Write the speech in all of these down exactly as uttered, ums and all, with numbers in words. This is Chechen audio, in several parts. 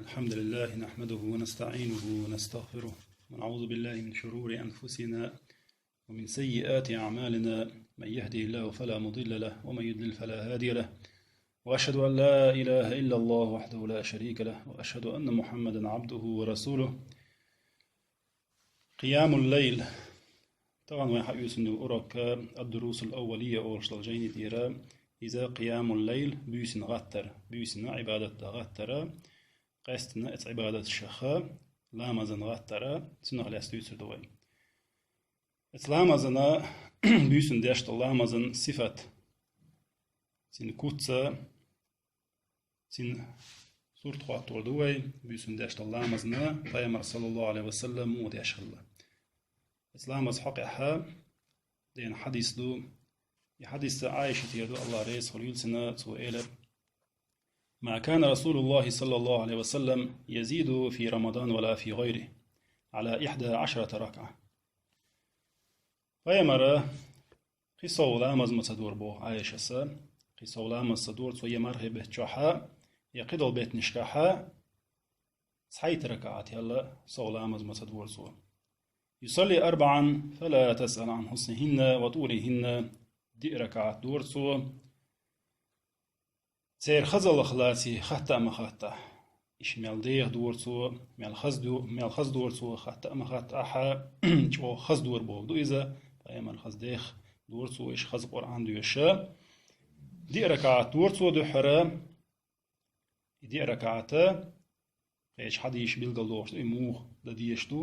الحمد لله نحمده ونستعينه ونستغفره، ونعوذ بالله من شرور أنفسنا ومن سيئات أعمالنا. من يهده الله فلا مضل له، ومن يضلل فلا هادي له. وأشهد أن لا إله إلا الله وحده لا شريك له، وأشهد أن محمدا عبده ورسوله. Къиямул лайл. Тахана вай хьаоьцуш йолу урок ад-дурусул аввалия олуш долу жайни тӀера, иза къиямул лайл, буьйсанна гӀаттар, буьйсанна Ӏибадат дан гӀаттара, къаьсттина эцу Ӏибадаташха, ламазан гӀаттара, цунах лаьцна дуьйцур ду вай. Эцу ламазана, буьйсанна деш долу ламазан сифат, цуьнан куц, цуьнан сурт хӀоттор ду вай, буьйсанна деш долу ламазна Пайхамар, саллаллаху Ӏалайхи ва саллам, муха деш хилла. Эцу ламазан хьокъехь деана хьадис ду. И хьадис Ӏайшатера ду, АллахӀ реза хуьлийла цунна, цо элира: ما كان رسول الله صلى الله عليه وسلم يزيد في رمضان ولا في غيره على إحدى عشرة ركعة. Пайхамара кхин сов ламаз ма ца дора боху Ӏайшас, кхин сов ламаз ца дора цо я мархи беттан чохь, я кхидолу беттанашкахь, цхьайтта ракаӀат ялла сов ламаз ма ца дора цо. يصلي أربعا فلا تسأل عن حسنهن وطولهن, диъ ракаӀат дора цо, церан хазаллах лаций хатта а ма хаттахь. Иштта мел деха дора цо, мел хаза ду-, мел хаза дора цо хатта а ма хаттахь, чӀогӀа хаза дора боху ду иза, Пайхамар хаза деха дора цо, иштта хаза Къуръан доьшуш. Диъ ракаӀат дора цо дуьххьара, и диъ ракаӀат, кхечу хьадисаша билгалдохуш ду, и муха дан дезаш ду,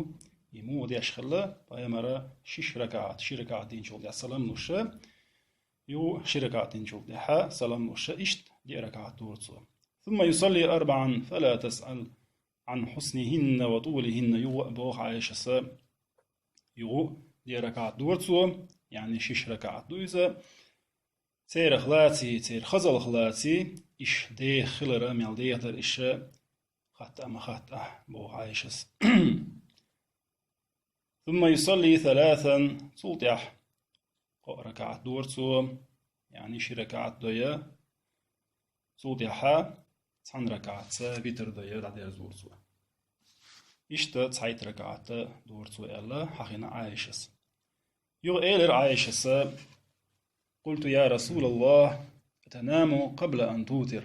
и муха деш хилла, Пайхамара шиш ракаӀат, ши ракаӀат динчул тӀаьхьа салам луш, юха ши ракаӀат динчул тӀаьхьа салам луш, иштта диъ ракаӀат дора цо. ثم يصلي أربعا فلا تسأل عن حسنهن وطولهن, юха а боху Ӏайшас, юха а диъ ракаӀат дора цо, яъни шиш ракаӀат ду иза, церах лаций, церан хазаллах лаций, иштта деха хилар, мел деха дара иштта хатта а ма хаттахь, боху Ӏайшас. ثم يصلي ثلاثا, цул тӀаьхьа кхо ракаӀат дора цо, яъни ши ракаӀат дой, цул тӀаьхьа цхьана ракаӀатца витр дой, дӀадерзора цо. Иштта цхьайтта ракаӀат дора цо аьлла хьахийна Ӏайшас. Юха элира Ӏайшас: قلت يا رسول الله أتنام قبل أن توتر؟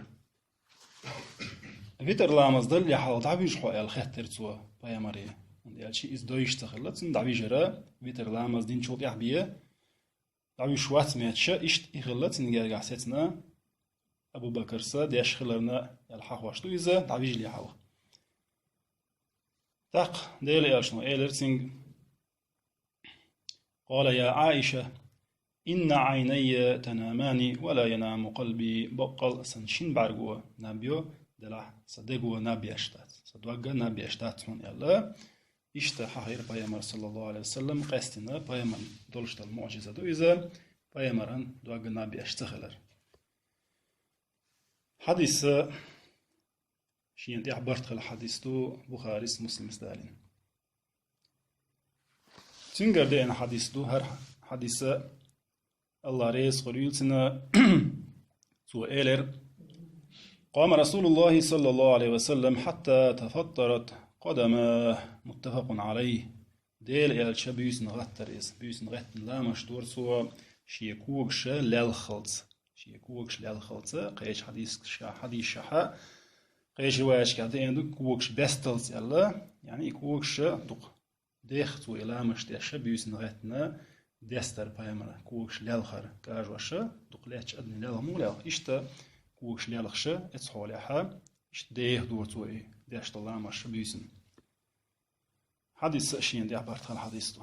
Витр ламаз даллале хьалха дӀавижа хьо аьлла хаьттира цо Пайхамаре. ХӀунда аьлча иза дойуш ца хилла цунна дӀавижара, витр ламаз динчул тӀаьхьа бен дӀавуьйш вац моьттуш, иштта и хилла цуьнан гергахь сецна, Абу Бакарс деш хиларна аьлла хьахош ду иза, дӀавижале хьалха. ТӀаккха Делан элчано элира цуьнга: قال يا عائشة إن عيني تنامان ولا ينام قلبي, баккъал сан шина бӀаьрго наб йо, делахь сан дего наб еш дац, сан дог наб еш дац хьуна аьлла. Иштта хьахийра Пайхамар, саллаллаху Ӏалайхи ва саллам, къаьсттина Пайхамарна долуш долу муӀжиза ду иза, Пайхамаран дог наб еш ца хилар. Хьадис, шена тӀехь барт хилла хьадис ду, Бухарис, Муслимс далийна. Цуьнгара деана хьадис ду, хӀара хьадис, АллахӀ реза хуьлийла цунна, цо элира: قام رسول الله صلى الله عليه وسلم حتى تفطرت قدماه، متفق عليه. Делан элча буьйсанна гӀаттара иза, буьйсанна гӀеттина ламазаш дора цо шен когаш лелхалц, шен когаш лелхалц, кхечу хьадисашкахь, хьадисашкахь, кхечу риваяташкахь деана ду когаш бесталц аьлла, яъни и когаш дукха деха цо и ламазаш деш, буьйсанна гӀеттина дестар Пайхамара, когаш лелхар, кажош, дукха лаьтташ адамийн лелха муха лелха, иштта когаш лелхаш, эцу хьолехь, иштта деха дора цо и деш долу ламазаш буьйсанна. Хьадис шена тӀехь барт хилла хьадис ду.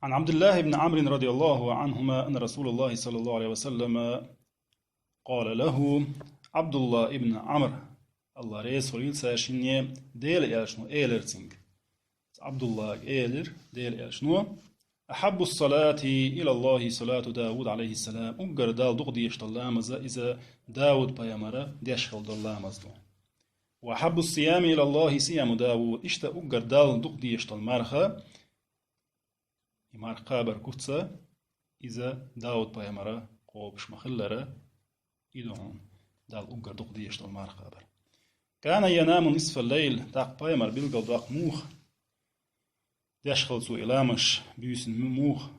عن عبد الله بن عمرو رضي الله عنهما أن رسول الله صلى الله عليه وسلم قال له. Ӏабдуллах ибн Ӏамр, АллахӀ реза хуьлийла цаьршинне, Делан элчано элира цуьнга. Ӏабдуллага элира Делан элчано: أحب الصلاة إلى الله صلاة داود عليه السلام. Уггар Далла дукха дезаш долу ламаз иза Дауд-пайхамара деш хилла долу ламаз ду. وأحب الصيام إلى الله صيام داود. Иштта уггар Далла дукха дезаш долу марха, и марха кхабар куц, иза Дауд-пайхамара кхобуш ма-хиллара, и ду хьуна. Далла уггар дукха дезаш дола марха хабар. كان ينام نصف الليل, тӀаккха пайхамар билгал доккха муха деш хилла цо и ламазаш, буьйсанна му-, муха,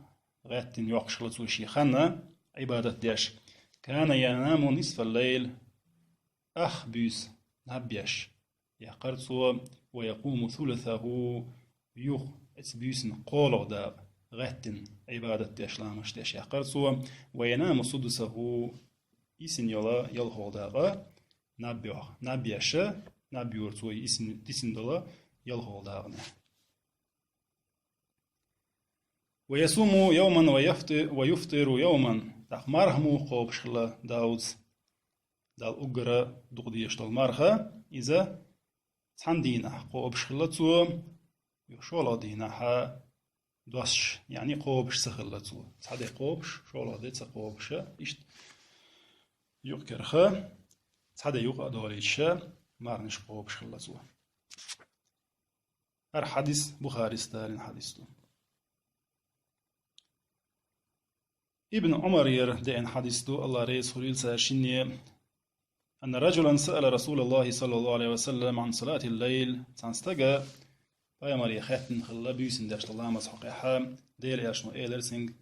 гӀаьттина йоккхуш хилла цо ший ханна Ӏибадат деш. كان ينام نصف الليل, ах буьйса наб еш яьккхар цо, ويقوم ثلثه, юха, эцу буьйсанна кхоалагӀа дакъа гӀаьттина Ӏибадат деш, ламазаш деш яьккхар цо, وينام سدسه, ийсана йола ялхалгӀа дакъа наб йоах-, наб еш, наб йора цо ийсана, дисина дола ялхалгӀа дакъа. ويصوم يوما ويفط-, ويفطر يوما. ТӀаккха марха муха кхобуш хилла Дауд, Далла уггар дукха дезаш дола марха, иза цхьан дийнахьа кхобуш хилла цо, юха шоллагӀа дийнахьа доссаш, яъни кхобуш ца хилла цо. Цхьа де кхобуш, шоллагӀа де ца кхобуш, иштта юкъ-кхарха, цхьа де юкъа а долуьйтуш, марханаш кхобуш хилла цо. ХӀара хьадис Бухарис далийна хьадис ду. Ибн Ӏумарера деана хьадис ду, АллахӀ реза хуьлийла царна шинна, أن رجلا سأل رسول الله صلى الله عليه وسلم عن صلاة الليل. Цхьан стага пайхамаре хаьттина хилла буьйсанна деш дола ламаз хьокъехьа, Делан Элчано элира цуьнга: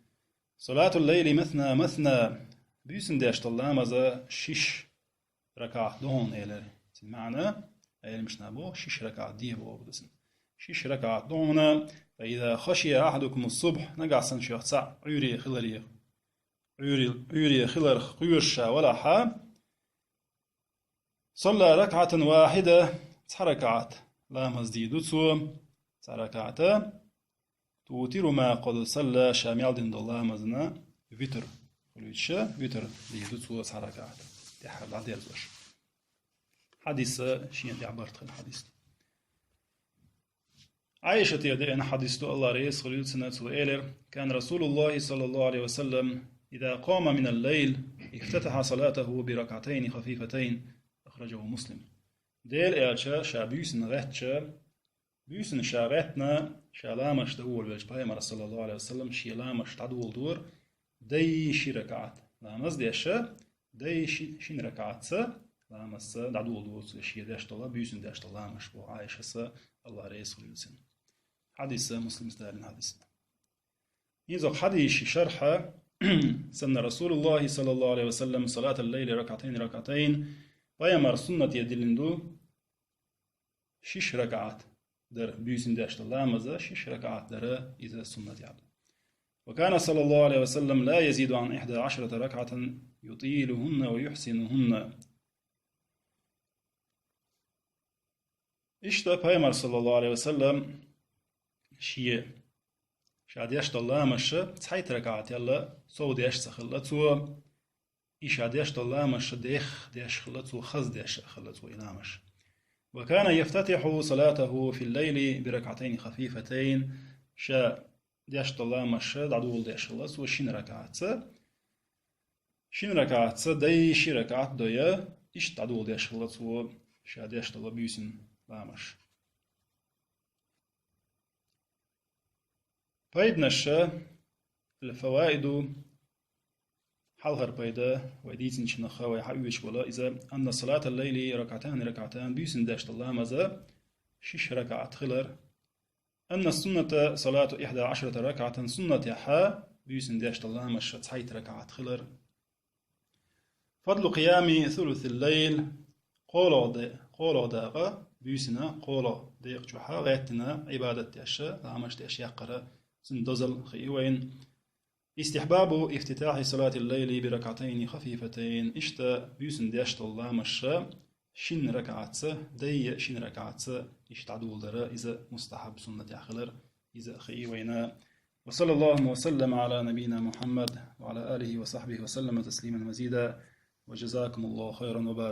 صلاة الليل مثنى مثنى. Буьйсанна деш дола ламаз шиш ракаӀат ду хьуна, элира. Цуьнан маьӀна, Ӏеламнаха боху, шиш ракаӀат де боху цуьнан. Шиш ракаӀат ду хьуна, فإذا خشي أحدكم الصبح, нагахь санна шух цхьаъ Ӏуьйре хиларе, Ӏуьйре, Ӏуьйре хиларх кхоьруш ша валахьа, صلى ركعة واحدة, цхьа ракаӀат ламаз де ду цо, цхьа ракаӀат, توتر ما قد صلى, ша мел дина долу ламазна витр хуьлуьйтуш, витр де ду цо цхьа ракаӀат, тӀаьххьара дӀадерзош. Хьадис шена тӀехь барт хилла хьадис ду. Ӏайшате деана хьадис ду, АллахӀ реза хуьлийла цунна, цо элира: كان رسول الله صلى الله عليه وسلم إذا قام من الليل افتتح صلاته بركعتين خفيفتين. أخرجه مسلم. Делан Элча ша буьйсанна гӀаьттича, буьйсанна ша гӀаьттина, ша ламазаш дан волавелча, пайхамар, саллаллаху Ӏалайхи ва саллам, шен ламазаш дӀадоладора дай ши ракаӀат ламаз деш, дай ши-, шина ракаӀатца ламазца дӀадоладора цо шен деш дола, буьйсанна деш дола ламазаш, боху Ӏайшас, АллахӀ реза хуьлийла цунна. Хьадис Муслима далийна хьадис. ХӀинца оха хьадиса шархь: سن رسول الله صلى الله عليه وسلم صلاة الليل ركعتين ركعتين. Пайхамара суннате диллина ду шиш ракаӀат дар, буьйсанна деш дола ламаз шиш ракаӀат дар, иза суннат яц. وكان صلى الله عليه وسلم لا يزيد عن إحدى عشرة ركعة يطيلهن ويحسنهن. Иштта пайхамар, саллаллаху Ӏалайхи ва саллам, шен, ша деш дола ламазаш цхьайтта ракаӀат ялла сов деш ца хилла цо, и ша деш дола ламазаш дех деш хилла цо, хаза деш хилла цо и ламазаш. وكان يفتتح صلاته في الليل بركعتين خفيفتين. Ша деш дола ламазаш дӀадоладеш хилла цо шина ракаӀатца. Шина ракаӀатца, дай ши ракаӀат дой, иштта дӀадоладеш хилла цо ша деш дола буьйсанна ламазаш. Пайданаш, الفوائد, хьалхара пайда, вай дийцинчунах вай хьаоьцуш бола иза: أن صلاة الليل ركعتان ركعتان, буьйсанна деш дола ламаз шиш ракаӀат хилар. أن السنة صلاة إحدى عشرة ركعة, суннатехь буьйсанна деш дола ламазаш цхьайтта ракаӀат хилар. فضل قيام ثلث الليل, кхоалгӀа де-, кхоалгӀа дакъа, буьйсанна кхоалгӀа декъа чохь гӀаьттина Ӏибадат деш, ламазаш деш яьккхар, цуьнан дозалла хии вайна. استحباب افتتاح صلاة الليل بركعتين خفيفتين. Иштта буьйсанна деш дола ламазаш шина ракаӀатца, дай шина ракаӀатца иштта дӀадоладар, иза мустахьаб, суннатехь хилар, иза хии вайна. وصلى الله وسلم على نبينا محمد وعلى آله وصحبه وسلم تسليما مزيدا. وجزاكم الله خيرا وبارك